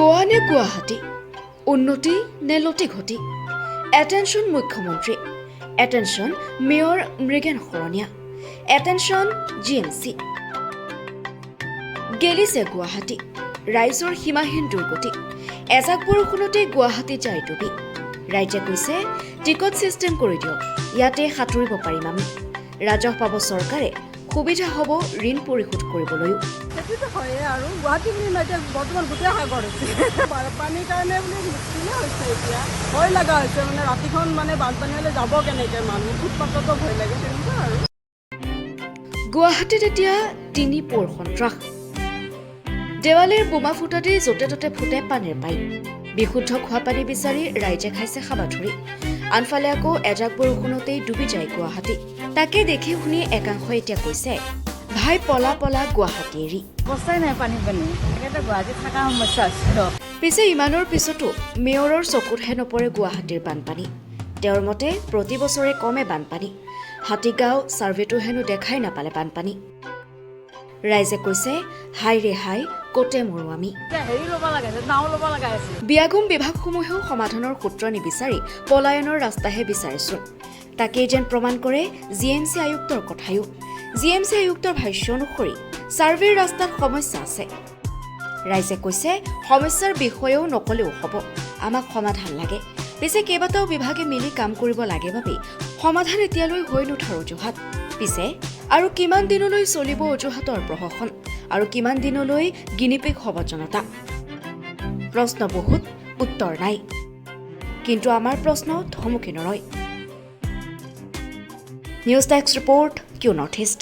গোৱা নে গুৱাহাটী, উন্নতি নে লটি ঘটি? এটেনশ্যন মুখ্যমন্ত্ৰী, attention mayor Mrigen Saraniya, attention GMC. গেলিছে গুৱাহাটী, ৰাইজৰ সীমাহীন দুৰ্গতি। এজাক বৰষুণতেই গুৱাহাটী যায় ডুবি। ৰাইজে কৈছে, টিকট ছিষ্টেম কৰি দিয়ক, ইয়াতে সাঁতুৰিব পাৰিম আমি। ৰাজহ পাব চৰকাৰে, সুবিধা হ'ব ঋণ পৰিশোধ কৰিবলৈও। সেইটোতো হয়ে আৰু গুৱাহাটী বুলি নহয়, এতিয়া বৰ্তমান গোটেই সাগৰ হৈছে। বানপানীৰ কাৰণে বুলি মুস্কিলে হৈছে। এতিয়া ভয় লগা হৈছে, মানে ৰাতিখন মানে বানপানী হ'লে যাব কেনেকৈ মানুহ? ফুটপাথতো ভয় লাগে, তেনেকুৱা আৰু। গুৱাহাটীত এতিয়া তিনি পৌৰ সন্ত্ৰাস। দেৱালীৰ বোমা ফুটাতেই য'তে ত'তে ফুটে পানীৰ পাইপ। বিশুদ্ধ খোৱা পানী বিচাৰি ৰাইজে খাইছে হাবাথুৰি। আনফালে আকৌ এজাক বৰষুণতেই ডুবি যায় গুৱাহাটী। তাকে দেখি শুনি একাংশই এতিয়া কৈছে, ভাই, পলা পলা গুৱাহাটী এৰি। অৱস্থাই নাই, পানী পানী। একেটা গুৱাহাটীত থকা সমস্যা আছে। পিছে ইমানৰ পিছতো মেয়ৰৰ চকুতহে নপৰে গুৱাহাটীৰ বানপানী। তেওঁৰ মতে প্ৰতি বছৰে কমে বানপানী। হাতীগাঁও ছাৰ্ভেটো হেনো দেখাই নাপালে বানপানী। ৰাইজে কৈছে, হাই ৰে হাই, ক'তে মৰো আমি? এতিয়া হেৰি ল'ব লগা হৈছে, নাও ল'ব লগা হৈছে। বিয়াগোম বিভাগসমূহেও সমাধানৰ সূত্ৰ নিবিচাৰি পলায়নৰ ৰাস্তাহে বিচাৰেচোন। তাকেই যেন প্ৰমাণ কৰে জিএমচি আয়ুক্তৰ কথায়ো। জিএমচি আয়ুক্তৰ ভাষ্য অনুসৰি ছাৰ্ভেৰ ৰাস্তাত সমস্যা আছে। ৰাইজে কৈছে, সমস্যাৰ বিষয়েও নকলেও হ'ব, আমাক সমাধান লাগে। পিছে কেইবাটাও বিভাগে মিলি কাম কৰিব লাগে বাবেই সমাধান এতিয়ালৈ হৈ নুঠাৰ অজুহাত। পিছে আৰু কিমান দিনলৈ চলিব অজুহাতৰ প্ৰহসন আৰু কিমান দিনলৈ গিনিপিগ হ'ব জনতা? প্ৰশ্ন বহুত, উত্তৰ নাই। কিন্তু আমাৰ প্ৰশ্ন থমকি নৰয়। News desk report, Q north east.